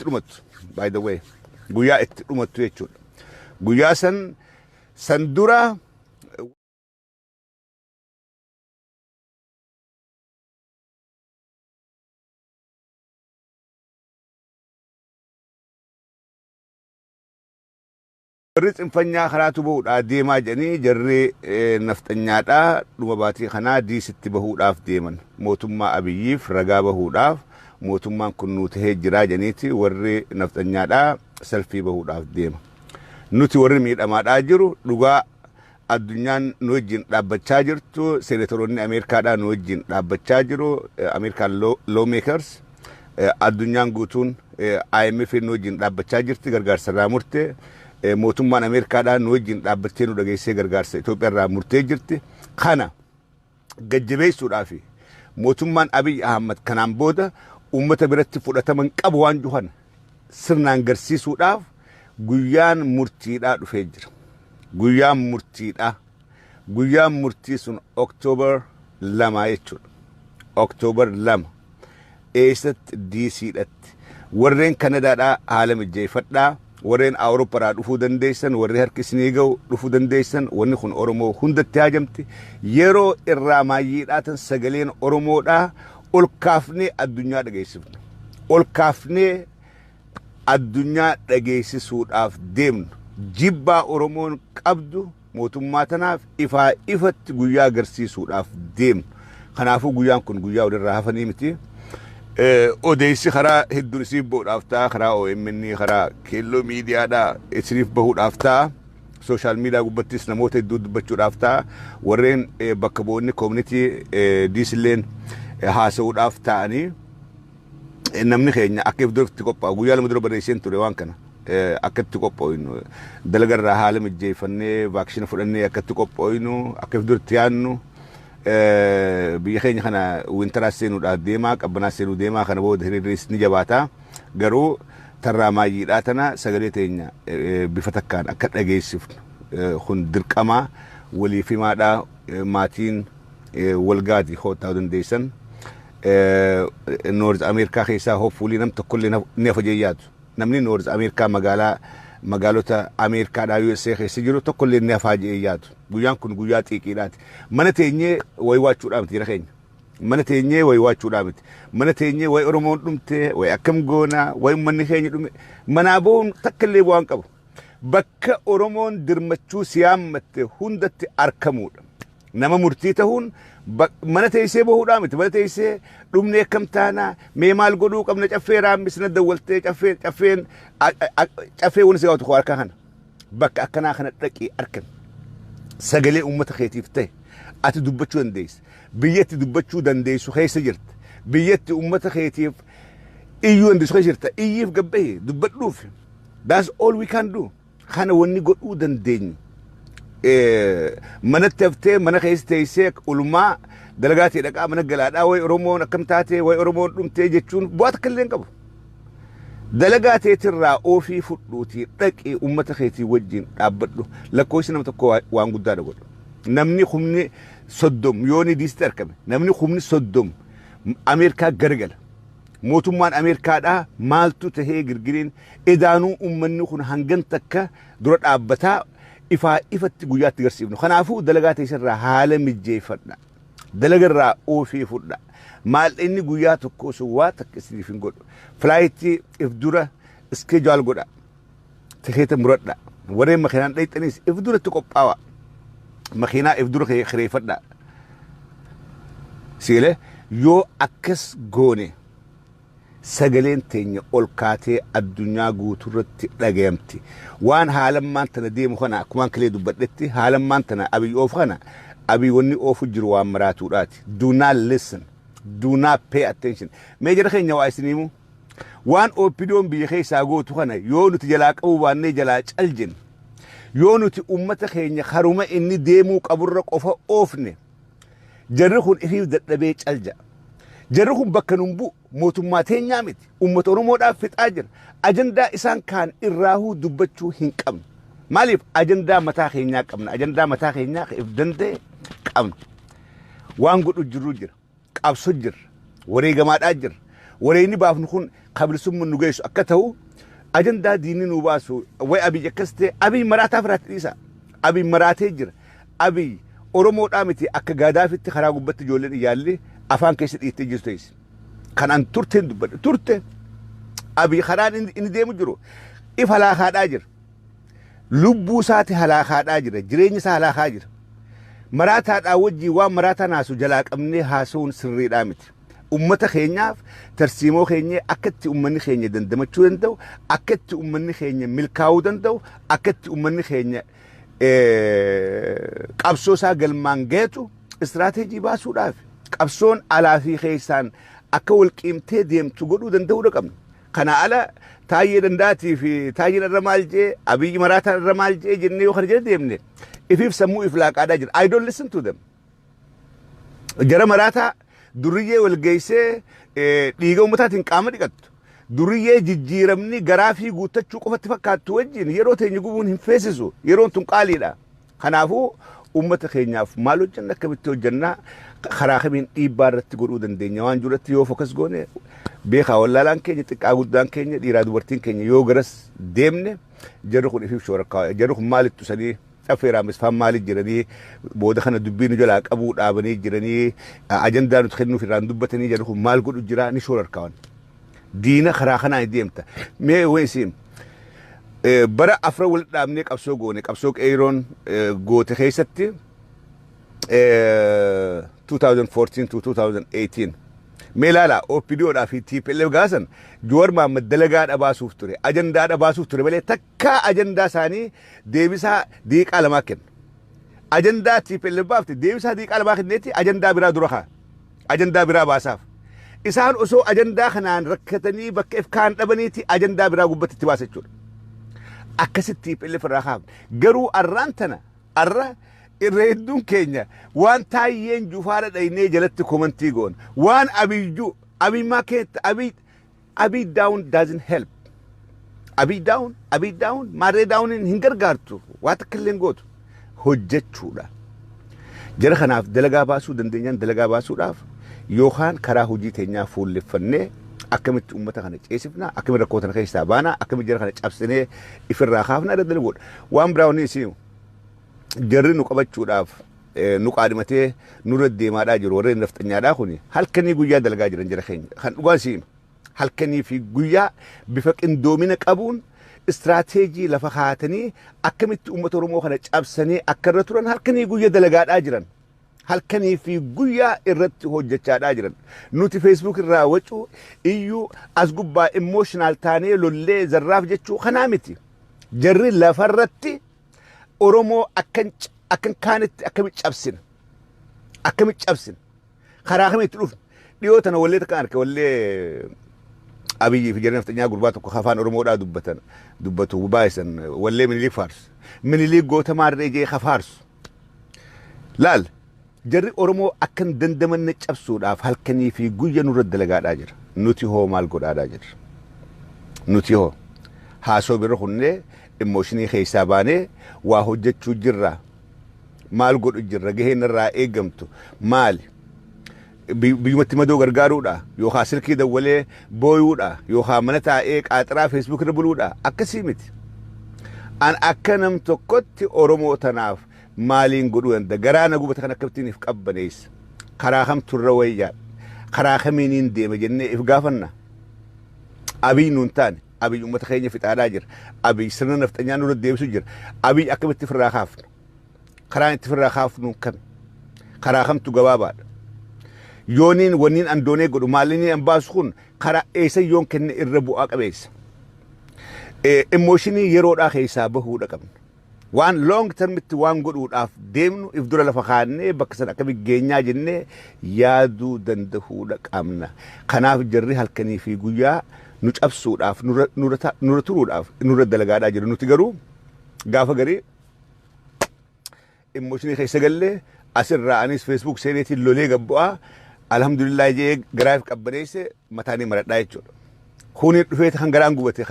Dhumattu, by the way, guyyaa itti dhumattu jechuudha. Guyyaa san san dura warri tsinfanyaa karaatu bahuudhaa deemaa jedhanii, jarri nafxanyaadhaa dhuma baatii kanaa diisitti bahuudhaaf deeman. Mootummaa Abiyyiif ragaa bahuudhaaf, mootummaan kun nuu tahee jiraa jedhaniiti warri nafxanyaadhaa salfii bahuudhaaf deema. Nuti warri miidhamaadhaa jiru, dhugaa addunyaan nu wajjin dhaabbachaa jirtu, seenatoroonni Ameerikaadhaa nu wajjin dhaabbachaa jiru, Ameerikaan lawmakers, addunyaan guutuun, IMF nu wajjin dhaabbachaa jirti, gargaarsa irraa murte. Mootummaan Ameerikaadhaa nu wajjin dhaabbattee nu dhageessee gargaarsa Itoophiyaa irraa murtee jirti. Kana gajjabeessuudhaaf, mootummaan Abiy Ahmad kanaan booda uummata biratti fudhataman qabu waan juhan sirnaan garsiisuudhaaf guyyaan murtiidhaa dhufee jira. Guyyaan murtiidhaa. Guyyaan murtii sun October 2 jechuudha. October 2. Eessatti? DCdhatti. Warreen Kanadaadhaa haala mijjeeffadhaa. Warreen Awurooppaadhaa dhufuu dandeessan, warri harki isinii ga'u dhufuu dandeessan, wanni kun Oromoo hundatti haajamti. Yeroo irraa maayyiidhaa tan sagaleen Oromoodhaa ol kaafnee addunyaa dhageessifna. Ol kaafnee addunyaa dhageessisuudhaaf deemnu. Jibbaa Oromoon qabdu mootummaa tanaaf ifaa ifatti guyyaa agarsiisuudhaaf deemnu. Kanaafuu guyyaan kun guyyaa walirraa hafanii miti. Odeessi karaa hedduun isiniif bahuudhaaf ta'a. Karaa OMN, karaa Keelloo Miidiyaadhaa isiniif bahuudhaaf ta'a. Social media gubbattis namoota hedduu dubbachuudhaaf ta'a. Warreen bakka bu'oonni community diisilleen haasa'uudhaaf ta'anii, namni keenya akka if duratti qophaa'u guyyaa 2 dura barreesseen ture waan kana. Akka itti qophoofnu, dalagarraa haala mijjeeffannee, vaaksina fudhannee akka itti qophoofnu, akka if duratti yaadnu. Biyya keenya kana winteraa seenuudhaaf deemaa, qabbanaa seenuu deemaa, kana booda hiriirris ni jabaata. Garuu tarraa maayyiidhaa tana sagalee teenya bifa takkaan akka dhageessifnu kun dirqamaa waliif himaadhaa, maatiin walgaati hoottaa dandeessan. North Ameerikaa keessaa hopefully nam tokkollee ni hafa jee yaadu. Namni North Ameerikaa, magaalaa magaalota Ameerikaadhaa USA keessa jiru tokkollee ni hafaa jee yaadu. Guyyaan kun guyyaa xiiqiidhaati. Mana teenyee waywaachuudhaa miti jira keenya. Mana teenyee waywaachuudhaa miti. Mana teenyee way Oromoon dhumte, way akkam goonaa, way uummanni keenya dhume. Manaa bahuun takka illee bu'aan qabu. Bakka Oromoon dirmachuu siyaammatte hundatti argamuudha. Nama murtii ta'uun mana teessee bahuudhaa miti. Mana teessee dhumnee akkam taanaa, mee maal godhuu qabna, caffee raammisna dawwaltee caffee caffeen caffee wani si gaafatu harkaa kana. Bakka akkanaa kana dhaqii argami. Sagalee uummata keetiif ta'e ati dubbachuu dandeessa. Biyyatti dubbachuu dandeessu keessa jirta. Biyyatti uummata keetiif iyyuu dandeessu keessa jirta. Iyyiif gabbahi dubbadhuuf. That's all we can do. Kana wanni godhuu dandeenyu. Manatti haftee, mana keessa teessee, ulumaa dalagaa ta'e dhaqaa mana galaadhaa, way Oromoon akkam taatee, way Oromoon dhumtee jechuun bu'aa takka illee hin qabu. Dalagaa teetirraa oofii fudhuutii dhaqii uummata keetii wajjin dhaabbadhu. Lakkoofsi nama tokko waan guddaadha godhu. Namni 30,000 yoo ni diisti argame, namni 30,000 Ameerikaa gargala. Mootummaan Ameerikaadhaa maaltu tahee girgiriin edaanuu uummanni kun hangan takka dura dhaabbataa ifaa ifatti guyyaatti garsiifnu. Kanaafuu dalagaa teessirraa haala mijjeeffadha. Dalagarraa oofii fudha. Maal inni guyyaa tokko osoo waa takka isiniif hin godhu. Flightii if dura schedule godha. Tikeeta muradha. Warreen makiinaan dhayxanis if duratti qophaawa. Makiinaa if dura kireeffadha. Siilee yoo akkas goone sagaleen teenya ol kaatee addunyaa guuturratti dhagayamti. Waan haalammaan tana deemu kana, akkumaan kilee dubbadhetti, haalammaan tana Abiy oofu kana, Abiy wanni oofu jiru waan maraatuudhaati. Do not listen. Do not pay attention. Mee jara keenya waa isin himu. Waan OPDOn biyya keessaa gootu kana yoo nuti jalaa qabuu baannee jalaa cal jenne, yoo nuti uummata keenya karuma inni deemuu qaburra qofa oofne, jarri kun ifiif dadhabee cal ja'a. Jarri kun bakka nun bu'u, mootummaa teenyaa miti. Uummata Oromoodhaaf fixaa jira. Ajandaa isaan kaan irraahuu dubbachuu hin qabnu. Maaliif? Ajandaa mataa keenyaa qabna. Ajandaa mataa keenyaa if danda'e qabna. Waan godhu jirru jira. Qabso jirra. Wareegamaadhaa jirra. Wareegni baafnu kun Ka bilisummaa nu geessu akka ta'u ajandaa diinni nu baasu way Abiy akkas ta'e. Abiy maraataa firaatti dhiisa. Abiy maraatee jira. Abiy Oromoodhaa miti, akka Gaadaafitti karaa gubbatti ijoolleen iyyaalli afaan keessa dhiittee jirtu teessi. Kan an turteen dubbadhe turte. Abiy karaan inni deemu jiru if halaakaadhaa jira. Lubbuu isaati halaakaadhaa jira. Jireenya isaa halaakaa jira. Maraataadhaa wajjii waan maraataa naasu jalaa qabnee haasa'uun sirriidhaa miti. Ummata keenyaaf tarsiimoo keenya akka itti ummanni keenya dandamachuu danda'u, akka itti ummanni keenya milkaa'uu danda'u, akka itti ummanni keenya qabsoo isaa galmaan ga'etu istiraateejii baasuudhaaf qabsoon alaa fi keessaan akka wal qiimtee deemtu godhuu danda'uudha qabna. Kana ala Taayyee Dandaatii fi Taayyeen irra maal jee, Abiyyi maraataan irra maal jee jennee yoo kana jala deemne ifiif sammuu if laaqaadhaa jira. I don't listen to them. Jara maraataa duriyyee wal geessee dhiiga uummataatiin qaama dhiqattu. Duriyyee jijjiiramni garaa fi guuttachuu qofatti fakkaattu wajjin yeroo teenya gubuun hin feesisu. Yeroon tun qaaliidha. Kanaafuu uummata keenyaaf maal hojjenna, akkamitti hojjenna, karaa kamiin dhiibbaa irratti godhuu dandeenya waan jirutti yoo focus goone, beekaa wallaalaan keenya, xiqqaa guddaan keenya, dhiiraa dubartiin keenya yoo garas deemne, jarri kun ifiif shoora. Jarri kun maalittu sanii affeeraa misfaan maaliif jiranii booda kana dubbii nu jalaa qabuu dhaabanii jiranii, ajandaa nuti kennuuf irraan dubbatanii, jarri kun maal godhu jira ni shoora. Diina karaa kanaan deemta. Mee weesiin bara afra wal dhaabnee qabsoo goone, qabsoo qeeroon goote keessatti, 2014 to 2018 mee ilaala, OPDOdhaa fi TPLF gaasan Joowar Mahammad dalagaa dhabaasuuf ture, ajandaa dhabaasuuf ture malee takkaa ajandaa isaanii deebisaa diiqaa lamaa kenna. Ajandaa TPLF baafte deebisaa diiqaa lamaa kenneeti ajandaa biraa dura kaa. Ajandaa biraa baasaaf. Isaan osoo ajandaa kanaan rakkatanii bakka if kaan dhabaniiti ajandaa biraa gubbatti itti baasa jechuudha. Akkasitti TPLF irraa kaafne. Garuu arraan tana arra irra hedduun keenya waan Taayyeen jufaara dhaynee jalatti komantii goona. Waan Abiyyuu Abiy maa keetta Abiy. Abiy down doesn't help. Abiy down, Abiy down, maarree down hin gargaartu. Waa takka illee hin gootu. Hojjechuudha. Jara kanaaf dalagaa baasuu dandeenyaan dalagaa baasuudhaaf yookaan karaa hojii teenyaa fuulleffannee akkamitti uummata kana ceesifna, akkamitti rakkoo tana keessaa baana, akkamitti jara kana cabsinee ifirraa kaafna irra dalaguudha. Waan biraa wanni isin jarri nu qabachuudhaaf nu qaadimatee nurra deemaadhaa jiru, warreen nafxanyaadhaa kun halkanii guyyaa dalagaa jiran jara keenya. Kan dhugaan siima. Halkanii fi guyyaa bifa qindoomina qabuun istiraateejii lafa kaatanii akkamitti uummata Oromoo kana cabsanii akka irra turan halkanii guyyaa dalagaadhaa jiran. Halkanii fi guyyaa irratti hojjechaadhaa jiran. Nuti Facebook irraa wacuu, iyyuu, as gubbaa emotional taanee lollee zarraaf jechuu kanaa miti. Jarri lafarratti Oromoo akkan kaanitti akkamitti cabsina? Akkamitti cabsina? Karaa kamitti dhufna? Dhiyoo tana wallee takka arge, wallee Abiyyii fi jarri nafxanyaa gurbaa tokko afaan Oromoodhaa dubbatan dubbatu baay'isan, wallee Miniliik faarsu. Miniliik goota maarree jee faarsu. Laal, jarri Oromoo akkan dandamanne cabsuudhaaf halkanii fi guyya nurra dalagaadhaa jira. Nuti hoo maal godhaadhaa jirra? Nuti hoo haasoo bira kunnee emotion keessaa baanee waa hojjechuu jirra. Maal godhu jirra? Gaheen irraa eegamtu maali? Biyyumatti madoo gargaaruudha yookaan silkii dawwalee booyuudha yookaan mana taa'ee qaaxiraa Facebook irra buluudha? Akkasii miti. An akka nam tokkotti Oromoo tanaaf maaliin godhuu danda'a? Garaa na gubata kan akkamittiin if qabbaneessa? Karaa kamtu irra wayyaa? Karaa kamiiniin deema jennee if gaafanna. Abiy nuun taane. Abiy uummata keenya fixaadhaa jira. Abiy sirna nafxanyaa nurra deebisu jira. Abiy akkamitti ofirraa kaafna? Karaan itti ofirraa kaafnu kami? Karaa kamtu gabaabaadha? Yooniin wanniin andoonee godhu maalinii an baasu kun karaa eessa yoon kenne irra bu'aa qabeessa? Emotion yeroodhaa keessaa bahuudha qabna. Waan long termitti waan godhuudhaaf deemnu if dura lafa kaannee bakka sana akkamitti geenyaa jennee yaaduu danda'uudha qabna. Kanaaf jarri halkanii fi guyyaa nu cabsuudhaaf, nurra turuudhaaf nurra dalagaadhaa jiru. Nuti garuu gaafa garii emotion keessa gallee asirraa anis Facebook seeneetiin lolee gabbu'aa, alhamdulillah jee garaaf qabbaneesse mataanii maradhaa jechuudha. Kuni dhufee kan garaan gubate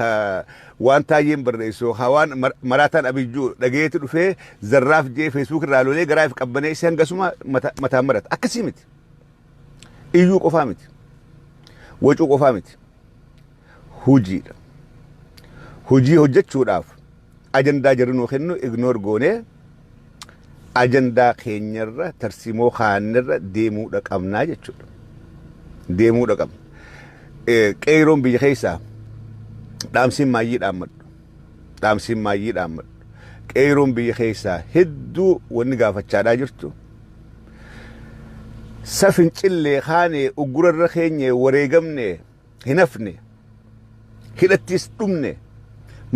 waan Taayyeen barreessu waan maraataan Abijjuu dhageetti dhufee zarraaf jee Facebook irraa lolee garaaf qabbaneesse hangasuma mataan marata. Akkasii miti. Iyyuu qofaa miti. Wacuu qofaa miti. Hujiidha. Hujii hojjechuudhaaf ajandaa jarri nuu kennu ignore goonee ajandaa keenyarra, tarsiimoo kaanirra deemuudha qabnaa jechuudha. Deemuudha qabna. Qeeroon biyya keessaa dhaamsiin maayyii dhaammadhu. Dhaamsiin maayyii dhaammadhu. Qeeroon biyya keessaa hedduu wanni gaafachaadhaa jirtu. Safincillee kaanee uggurarra keenye wareegamne hin hafne, hidhattis dhumne,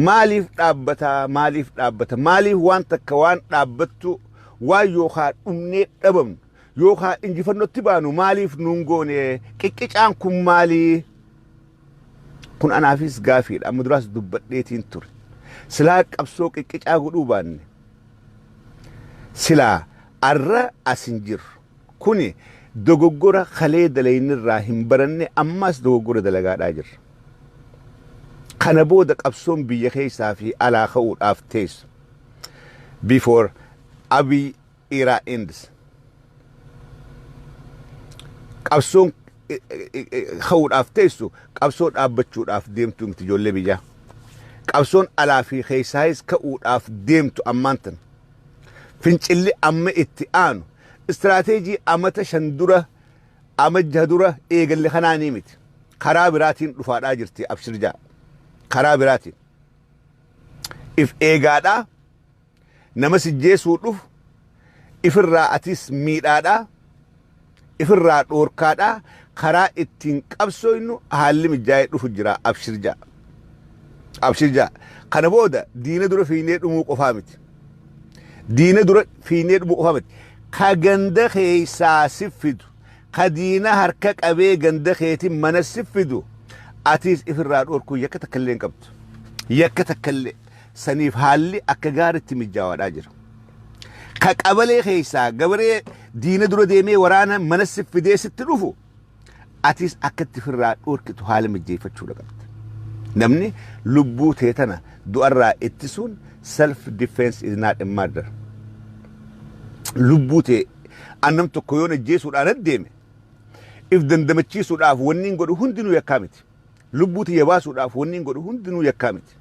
maaliif dhaabbataa? Maaliif dhaabbata? Maaliif waan takka waan dhaabbattu, waan yookaan dhumnee dhabamnu yookaan injifannootti baanu maaliif nuun goone? Qiqqicaan kun maalii? Kun anaafis gaafiidha. Amma duraas dubbadheetiin ture. Silaa qabsoo qiqqicaa godhuu baanne, silaa arra as hin jirru. Kuni dogoggora kalee dalaynirraa hin baranne, ammaas dogoggora dalagaadhaa jirra. Kana booda qabsoon biyya keessaa fi alaa ka'uudhaaf teessu. Before Abiy era ends. Qabsoon ka'uudhaaf teessu qabsoo dhaabbachuudhaaf deemtu miti, ijoollee biyyaa. Qabsoon alaa fi keessaayis ka'uudhaaf deemtu ammaan tan. Fincilli amma itti aanu istiraateejii amata 5 dura, ama 6 dura eegalle kanaanii miti. Karaa biraatiin dhufaadhaa jirti, abshir jaa. Karaa biraatiin. If eegaadhaa, nama sijjeesuu dhufu ifirraa atis miidhaadhaa, ifirraa dhoorkaadhaa, karaa ittiin qabsooynu haalli mijaa'ee dhufu jira, abshir jaa. Abshir jaa. Kana booda diina dura fiinee dhumuu qofaa miti. Diina dura fiinee dhumuu qofaa miti. Ka ganda keessaa si fidu, ka diina harka qabee ganda keetiin mana si fidu, atis ifirraa dhoorkuu yakka takka illee hin qabdu. Yakka takka illee. Saniif haalli akka gaariitti mijaawaadhaa jira. Ka qabalee keessaa gabaree diina dura deemee waraana mana si fidee sitti dhufu, atis akka itti ofirraa dhoorkitu haala mijeeffachuudha qabda. Namni lubbuu tee tana du'arraa ittisuun, self defense is not a murder. Lubbuu tee annam tokko yoon ajjeesuudhaan adeeme, if dandamachiisuudhaaf wanni hin godhu hundinuu yakkaa miti. Lubbuu tiyya baasuudhaaf wanni hin godhu hundinuu yakkaa miti.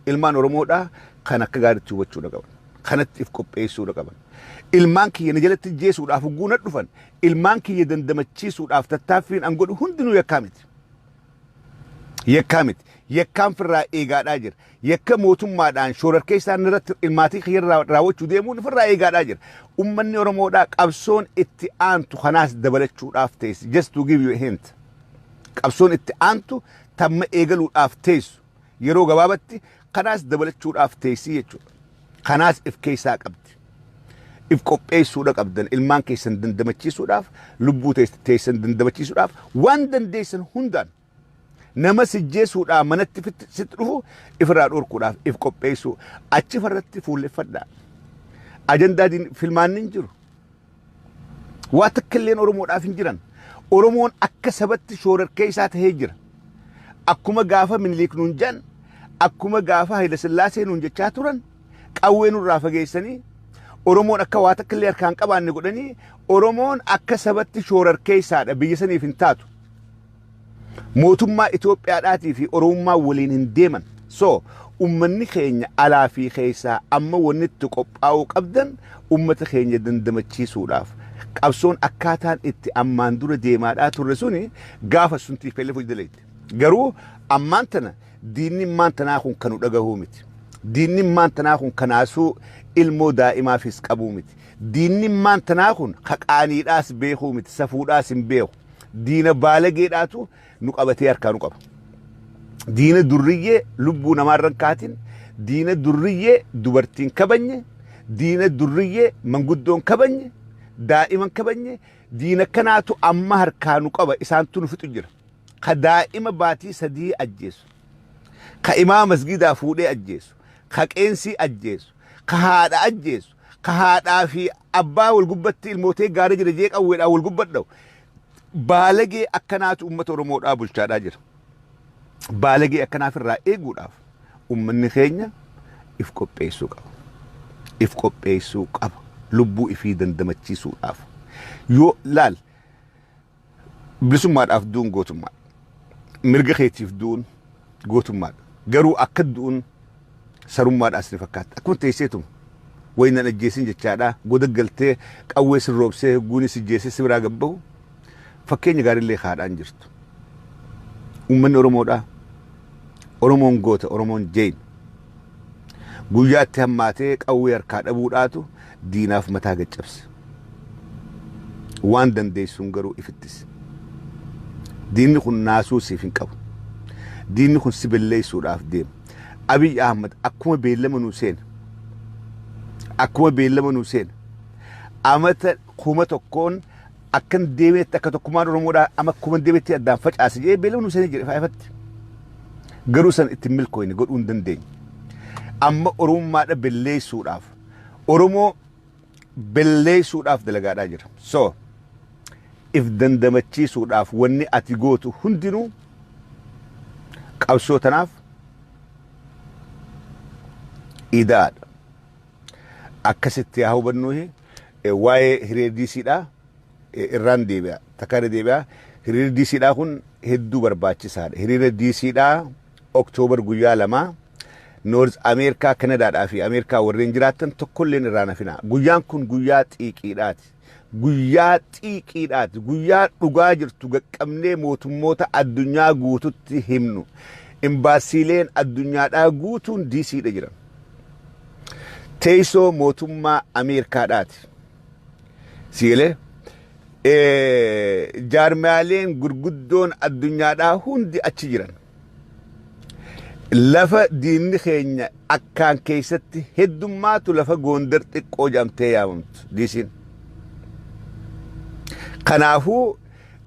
Ilmaan Oromoodhaa kan akka gaariitti hubachuudha qaban. Kanatti if qopheessuudha qaban. Ilmaan kiyya na jalatti ajjeesuudhaaf hogguu na dhufan, ilmaan kiyya dandamachiisuudhaaf tattaaffiin an godhu hundinuu yakkaa miti. Yakkaa miti. Yakkaan firraa eegaadhaa jira. Yakka mootummaadhaan shororkeessaan irratti ilmaatii kiyya irraa raawwachuu deemuun ofirraa eegaadhaa jira. Uummanni Oromoodhaa qabsoon itti aantu kanaas dabalachuudhaaf teessi. Just to give you a hint. Qabsoon itti aantu tamma eegaluudhaaf teessu. Yeroo gabaabatti kanaas dabalachuudhaaf teessi jechuudha. Kanaas if keessaa qabdi. If qopheessuudha qabdan, ilmaan keessan dandamachiisuudhaaf, lubbuu teessan dandamachiisuudhaaf, waan dandeessan hundaan nama sijjeessuudhaaf manatti sitti dhufu ifirraa dhorkuudhaaf if qopheessuu achi farratti fuulleffadhaa. Ajandaa filmaanni hin jiru. Waa takka illeen Oromoodhaaf hin jiran. Oromoon akka sabatti shororkeessaa tahee jira. Akkuma gaafa Miniliik nuun jedhan, akkuma gaafa Hayila Sillaasee nuun jechaa turan, qawwee nurraa fageessanii Oromoon akka waa takka illee harkaan qabaanne godhanii, Oromoon akka sabatti shororkeessaadha, biyya saniif hin taatu. Mootummaa Itoophiyaadhaatii fi Oromummaa waliin hin deeman. So ummanni keenya alaa fi keessaa amma wanni itti qophaa'uu qabdan ummata keenya dandamachiisuudhaaf. Qabsoon akkaataan itti ammaan dura deemaadhaa turre suni gaafa sun TPLF hojii daleetti. Garuu ammaan tana diinni ammaan tanaa kun kanu dhagahuu miti. Diinni ammaan tanaa kun kanaasuu ilmoo daa'imaafis qabuu miti. Diinni ammaan tanaa kun haqaaniidhaas beekuu miti, safuudhaas hin beeku. Diina baalageedhaatu nu qabatee harkaa nu qaba. Diina durriyyee lubbuu namaarra hin kaatin, diina durriyyee dubartiin kabanye, diina durriyyee manguddoon kabanye, daa'iman kabanye, diina kanaatu amma harkaa nu qaba, isaantu nu fixu jira. Ka daa'ima baatii 3 ajjeesu, ka imaama masgiidaa fuudhee ajjeesu, ka qeensii ajjeesu, ka haadha ajjeesu, ka haadhaa fi abbaa wal gubbatti ilmootee gaara jira jee qawweedhaan wal gubbadha'u. Baalagee akkanaatu uummata Oromoodhaa bulchaadhaa jira. Baalagee akkanaaf irraa eeguudhaaf uummanni keenya if qopheessuu qaba. If qopheessuu qaba. Lubbuu ifii dandamachiisuudhaaf. Yoo laal, bilisummaadhaaf du'uun gootummaa. Mirga keetiif du'uun, Gootummaadha. Garuu akka du'uun sarummaadhaas ni fakkaata. Akkuma teesseetuma. Wayinan ajjeesin jechaadha. Goda galtee qawwee sirroobsee guunis ijjeesee si biraa gabbahu fakkeenya gaariillee haadhaan jirtu. Uummanni Oromoodhaa. Oromoon goota, Oromoon jeen. Guyyaatti hammaatee qawwee harkaa dhabuudhaatu diinaaf mataa gaccabse. Waan dandeessuun garuu ifittis. Diinni kun naasuu siif hin qabu. Diinni kun si balleessuudhaaf deema. Abiy Ahmad akkuma beellama nuu seena. Akkuma beellama nuu seena. Amata 1000n akkan deemeetti akka tokkummaan Oromoodhaa ama kuma deemeetti addaan facaase jedhee beellama nuu seenee jira ifaa ifatti. Garuu san ittiin milkooyne godhuu hin dandeenye. Amma Oromummaadha balleessuudhaaf, Oromoo balleessuudhaaf dalagaadhaa jira. So if dandamachiisuudhaaf wanni ati gootu hundinuu qabsoo tanaaf idaadha. Akkasitti haa hubannuuhi. Waa'ee hiriira DCdhaa irraan deebi'a. Takka irra deebi'a. Hiriirri DCdhaa kun hedduu barbaachisaadha. Hiriira DCdhaa October guyyaa 2 North Ameerikaa, Kanadaadhaa fi Ameerikaa warreen jiraattan tokkolleen irraa hafinaa. Guyyaan kun guyyaa xiiqiidhaati. Guyyaa xiiqiidhaati. Guyyaa dhugaa jirtu gaqqabnee mootummoota addunyaa guututti himnu. Imbaasiileen addunyaadhaa guutuun DCdha jiran. Teessoo mootummaa Ameerikaadhaati. Siilee jaarmiyaaleen gurguddoon addunyaadhaa hundi achi jiran. Lafa diinni keenya akkaan keessatti heddummaatu, lafa Goondar xiqqoo jedhamtee yaamamtu DC'n. Kanaafuu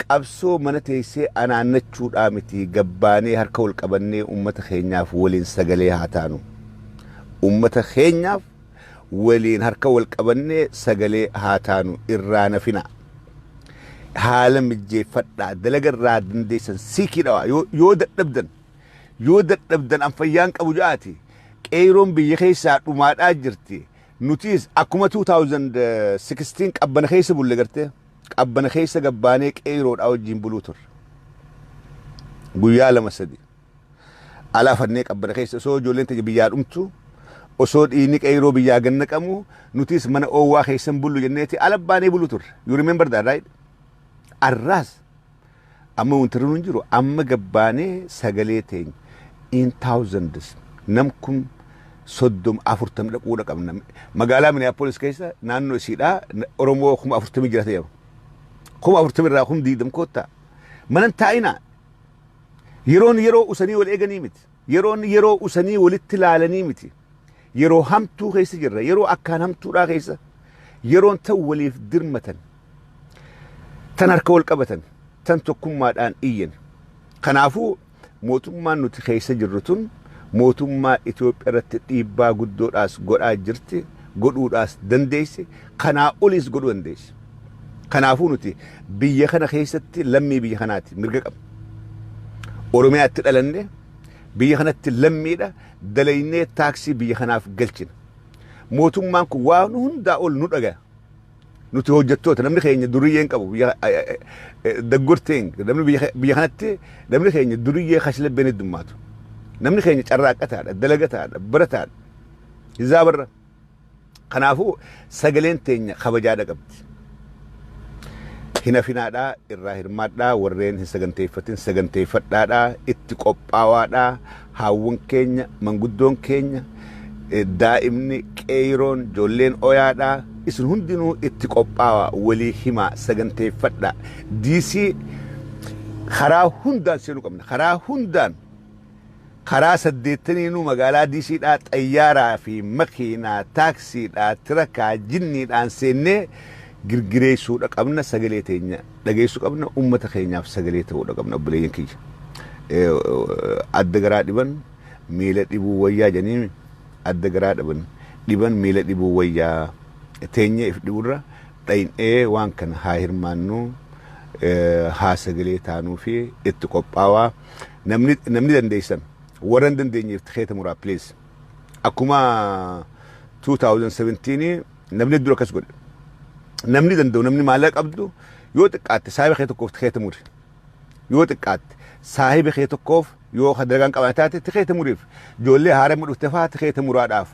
qabsoo mana teessee anaannachuudhaa miti, gabbaanee harka wal qabannee uummata keenyaaf waliin sagalee haa taanu. Uummata keenyaaf waliin harka wal qabannee sagalee haa taanu, irraa nafina. Haala mijjeeffadhaa, dalaga irraa dandeessan siikii dhawaa. Yoo dadhabdan an fayyaan qabu ja'aati. Qeeroon biyya keessaa dhumaadhaa jirti. Nutis akkuma 2016 qabbana keessa bulle, gartee qabbana keessa gabbaanee qeeroodhaa wajjin buluu turre. Guyyaa lama sadi. Alaafannee qabbana keessa osoo ijoolleen teenya biyyaa dhumtu, osoo dhiigni qeeroo biyyaa ganna qamu, nutis mana oowwaa keessan bullu jenneeti ala baanee buluu turre. You remember that, right? Arraas amma wanti hin jiru, amma gabbaanee sagalee teenya in thousands nam 30,000 40 dhaquudha qabna. Magaalaa Minneapolis keessa naannoo isiidhaa Oromoo 40,000 jira ta'e. 40,000 irraa 20,000 koottaa. Manan taa'inaa. Yeroon yeroo usanii wal eeganii miti. Yeroon yeroo usanii walitti laalanii miti. Yeroo hamtuu keessa jirra. Yeroo akkaan hamtuudhaa keessa. Yeroon ta'u waliif dirmatan. Tan harka wal qabatan. Tan tokkummaadhaan iyyan. Kanaafuu mootummaan nuti keessa jirru tun mootummaa Itoophiyaa irratti dhiibbaa guddoodhaas godhaa jirti. Godhuudhaas dandeesse. Kanaa oliis godhuu dandeesse. Kanaafuu nuti biyya kana keessatti lammii biyya kanaati, mirga qabna. Oromiyaatti dhalanne, biyya kanatti lammiidha, dalaynee taaksii biyya kanaaf galchina. Mootummaan kun waan hundaa ol nu dhagaya. Nuti hojjettoota, namni keenya duriyyee hin qabu. The good thing, namni biyya kanatti namni keenya duriyyee kashlabbeen heddummaatu. Namni keenya carraaqqataadha, dalagataadha, barataadha. Hizaabarra. Kanaafuu sagaleen teenya kabajaadha qabdi. Hin hafinaadhaa, irraa hirmaadhaa. Warreen hin saganteeffatin saganteeffadhaadhaa, itti qophaawaadhaa. Haawwan keenya, manguddoon keenya, daa'imni, qeeyroon, ijoolleen oyaadhaa, isin hundinuu itti qophaawaa, walii himaa, saganteeffadhaa. DC karaa hundaan seenuu qabna, karaa hundaan, karaa saddeettaniinuu magaalaa DCdhaa xayyaaraa fi makiinaa, taaksiidhaa, tirakaa, jinniidhaan seennee girgireessuudha qabna. Sagalee teenya dhageessuu qabna, ummata keenyaaf sagalee ta'uudha qabna. Obboleeyyan kiyya, adda garaa dhiban miila dhibuu wayyaa jedhanii, adda garaa dhaban dhiban miila dhibuu wayyaa. Teenya if dhiburra dhayin'ee waan kana haa hirmaannu, haa sagalee taanuu fi itti qophaawaa. Namni dandeessan, warra hin dandeenyeef tikeeta muraa, please. Akkuma 2017 namni dura akkas godhe. Namni danda'u, namni maallaqa qabdu, yoo xiqqaatte saayiba kee tokkoof tikeeta muri. Yoo xiqqaatte saahiba kee tokkoof, yoo dalagaan qaban taate, tikeeta muriif. Ijoollee haaraa dhufte fa'aa tikeeta muraadhaaf.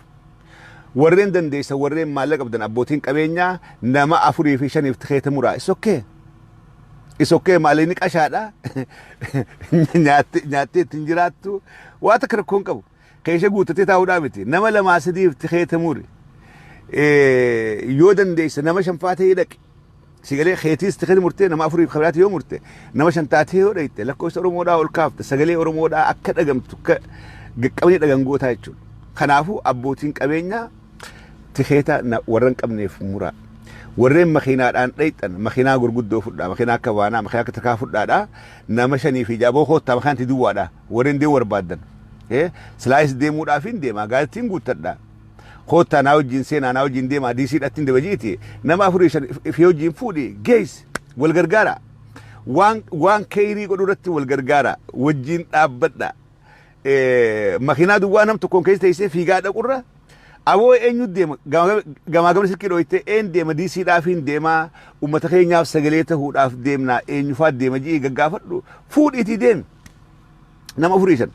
Warreen dandeessa, warreen maallaqa qabdan, abbootiin qabeenyaa, nama afurii fi shaniif tikeeta muraa. Is okay. Is okay, maallaqni qashaadha. Nyaattee ittiin jiraattu, waa takka rakkoo hin qabu. Keesha guuttatee taa'uudhaa miti. Nama lamaa sadiif tikeeta muri. Yoo dandeessa nama shanfaa ta'ee dhaqi. Sagalee keetiis tikeeta murtee, nama afuriif kabiraati yoo murte, nama shan taatee yoo dhayte, lakkoofsa Oromoodhaa ol kaafte, sagalee Oromoodhaa akka dhagamtu akka qaqqabanii dhagangootaa jechuudha. Kanaafuu abbootiin qabeenyaa tikeeta warra hin qabneef muraa. Warreen makiinaadhaan dhayxan makiinaa gurguddoo fudhaa, makiinaa akka vaanaa, makiinaa akka takaa fudhaadhaa, nama shanii fi jaaboo koottaa, makiinaa duwwaadha warreen deemuu barbaaddan. Silaayis deemuudhaaf hin deema, gaazextiin guuttadha. Koottaa naa wajjin seenaa, naa wajjin deemaa, diisiidhaatti hin dabajiiti, nama afurii shan fi wajjin fuudhi geessi, wal gargaara. Waan keeyrii godhu irratti wal gargaara, wajjin dhaabbadha. Makiinaa duwwaa nam tokkoon keessa teessee fiigaa dhaqurra, aboo eenyu deema, gamaa gamana silkii dhooytee, een deema, diisiidhaaf hin deemaa, ummata keenyaaf sagalee tahuudhaaf deemnaa, eenyufaa deema ji'i gaggaafadhu, fuudhiitii deemi. Nama afurii shan.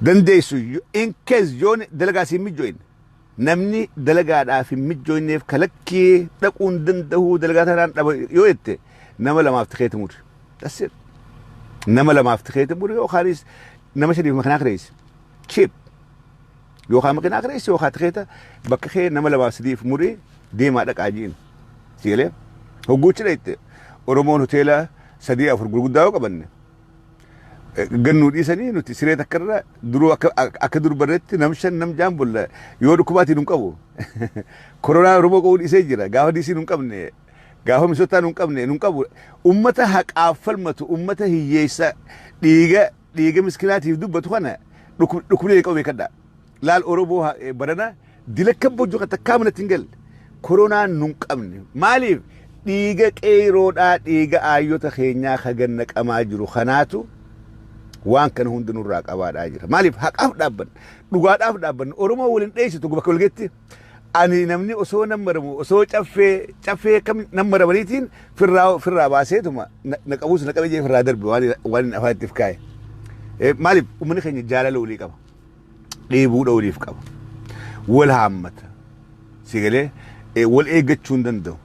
Dandeessu, in case yoon dalagaa siin mijjooyne, namni dalagaadhaaf hin mijjooyneef kalakkii dhaquu hin danda'u, dalagaa tanaan dhaba yoo jette, nama lamaaf tikeeta muri. That's it. Nama lamaaf tikeeta muri yookaanis nama shaniif makinaa kireessi. Cheap. Yookaan makinaa kireessi yookaan tikeeta bakka kee nama lamaaf sadiif muri, deemaa dhaqaa jiin. Sigalee hogguuchi dhaytte, Oromoon hoteela sadii afur gurguddaa yoo qabanne, gannuu dhiisanii, nuti siree takkarra duruu akka dur barreetti nam shan nam jaan bulla, yoo dhukkubaatiin hin qabu. Koronaa Oromoo qabu dhiisee jira. Gaafa dhiisii hin qabne, gaafa misotaa hin qabne hin qabu. Ummata haqaaf falmatu, ummata hiyyeessa dhiiga dhiiga miskinaatiif dubbatu kana dhukkubni qabu beekadha. Laal, Oromoo barana dila kabbojju kan takkaa manatti hin galle. Koronaan nun qabne. Maaliif? Dhiiga qeeroodhaa, dhiiga aayyota keenyaa ka ganna qamaa jiru kanaatu waan kana hundi nurraa qabaadhaa jira. Maaliif? Haqaaf dhaabbanna. Dhugaadhaaf dhaabbanna. Oromoo waliin dheessitu bakka walgeetti. Ani namni osoo nan maramu, osoo caffee caffee kam nan maramaniitiin firraa baaseetuma na qabuus na qabee firraa darbe waan inni afaan ittiif kaa'e. Maaliif? Uummanni keenya jaalala walii qaba. Dheebuudha waliif qaba. Wal haammata. Sigalee wal eeggachuu hin danda'u.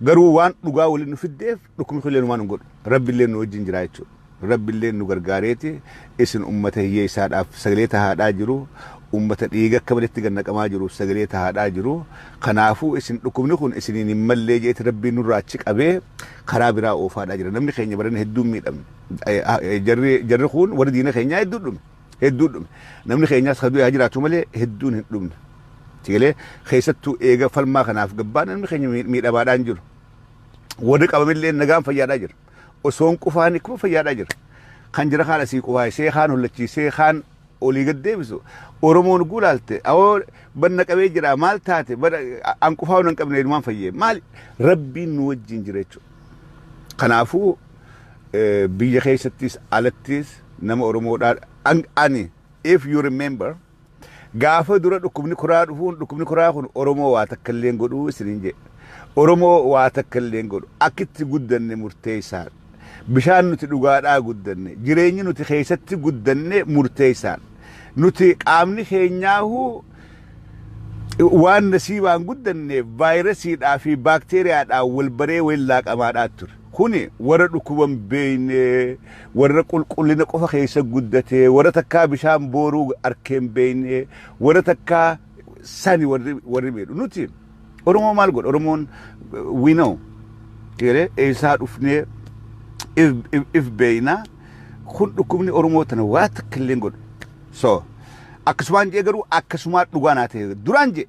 Garuu waan dhugaa waliin nu fiddeef dhukkubni kun illee numaan hin godhu. Rabbi illee nu wajjin jira jechuudha. Rabbi illee nu gargaareeti isin ummata hiyyeessaadhaaf sagalee tahaadhaa jiru. Ummata dhiiga akka maletti gannaqamaa jiru sagalee tahaadhaa jiru. Kanaafuu isin dhukkubni kun isiniin hin mallee jeeti Rabbiin nurraa achi qabee karaa biraa oofaadhaa jira. Namni keenya barana hedduun miidhamne. Jarri kun warri diina keenyaa hedduu dhume. Hedduu dhume. Namni keenyaas kan du'e haa jiraatu malee hedduun hin dhumne. Sigalee keessattuu eega falmaa kanaaf gabbaan namni keenya miidhamaadhaan jiru. Warri qabamillee nagaan fayyaadhaa jira. Osoon qufaan akkuma fayyaadhaa jira. Kan jira kaan asii qufaayisee, kaan hollachiisee, kaan olii gad deebisu. Oromoon gulaalte awoo banna qabee jira, maal taate, an qufaa hin qabne, ilmaan fayyee maali, Rabbiin nu wajjin jira jechuudha. Kanaafuu biyya keessattis alattis nama Oromoodhaa, ani, if you remember, gaafa dura dhukkubni koraa dhufuun, dhukkubni koraa kun Oromoo waa takka illee godhuu isiniin jedhe. Oromoo waa takka illee godhu, akkitti guddanne murteessaadha. Bishaan nuti dhugaadhaa guddanne, jireenyi nuti keessatti guddanne murteessaadha. Nuti qaamni keenyaahuu waan nasiibaan guddanne vaayirasiidhaa fi baakteeriyaadhaan wal baree wal laaqamaadhaa ture. Kuni warra dhukkuban beeyne, warra qulqullina qofa keessa guddate, warra takkaa bishaan booruu arkeen beeyne, warra takkaa sani warri miidhu. Nuti Oromoo maal godha? Oromoon we know. Eessaa dhufnee if beeyna. Kun dhukkubni Oromoo tana waa takka illee godhu. So akkasumaan jee, garuu akkasumaan dhugaa naa ta'e. Duraan jee,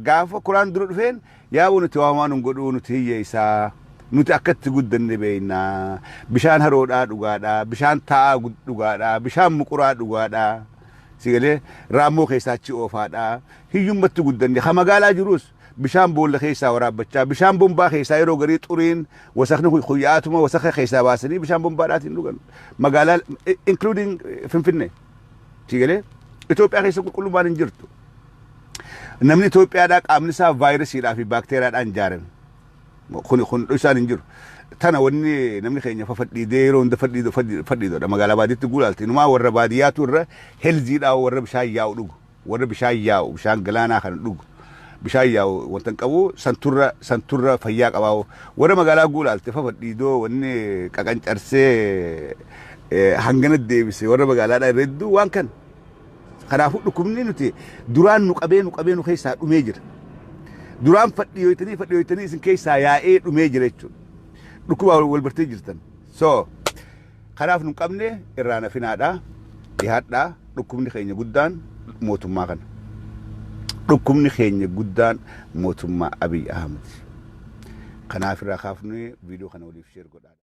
gaafa koraan dura dhufeen, yaaboo nuti waamaan hin godhuu, nuti hiyyeessaa, nuti akkatti guddanne beeynaa, bishaan haroodhaa dhugaadhaa, bishaan taa'aa dhugaadhaa, bishaan muquraa dhugaadhaa, sigalee raammoo keessaa achi oofaadhaa hiyyummatti guddanne. Ha magaalaa jirus bishaan boolla keessaa waraabbachaa, bishaan bombaa keessaa yeroo garii xuriin wasakni huyyaatuma wasaka keessaa baasanii bishaan bombaadhaatiin dhugan magaalaa, including Finfinnee. Sigalee Itoophiyaa keessa qulqullummaan hin jirtu. Namni Itoophiyaadhaa qaamni isaa vaayirasiidhaa fi baakteeriyaadhaan ijaarame. Kun isaan hin jiru. Tana wanni namni keenya fafadhiidee yeroo hunda fadhiidodha. Magaalaa baadiyyaatti guulaalte. Inumaa warra baadiyyaatu irra healthy dhaa, warra bishaan yaa'u dhugu. Warra bishaan yaa'u, bishaan galaanaa kana dhugu. Bishaan yaa'u wanta hin qabu, santurra fayyaa qabaa. Warra magaalaa guulaalte fafadhiidoo, wanni qaqancarsee hangana deebise warra magaalaadhaa irra hedduu waan kana. Kanaafuu dhukkubni nuti duraan nu qabee, nu qabee, nu keessaa dhumee jira. Duraan fadhiyooytanii fadhiyooytanii isin keessaa yaa'ee dhumee jira jechuudha. Dhukkuba wal bartee jirtan. So kanaaf nu qabne irraa nafinaadhaa, dhihaadhaa. Dhukkubni keenya guddaan mootummaa kana. Dhukkubni keenya guddaan mootummaa Abiy Ahmed. Kanaaf irraa kaafnee viidiyoo kana waliif share godhaa.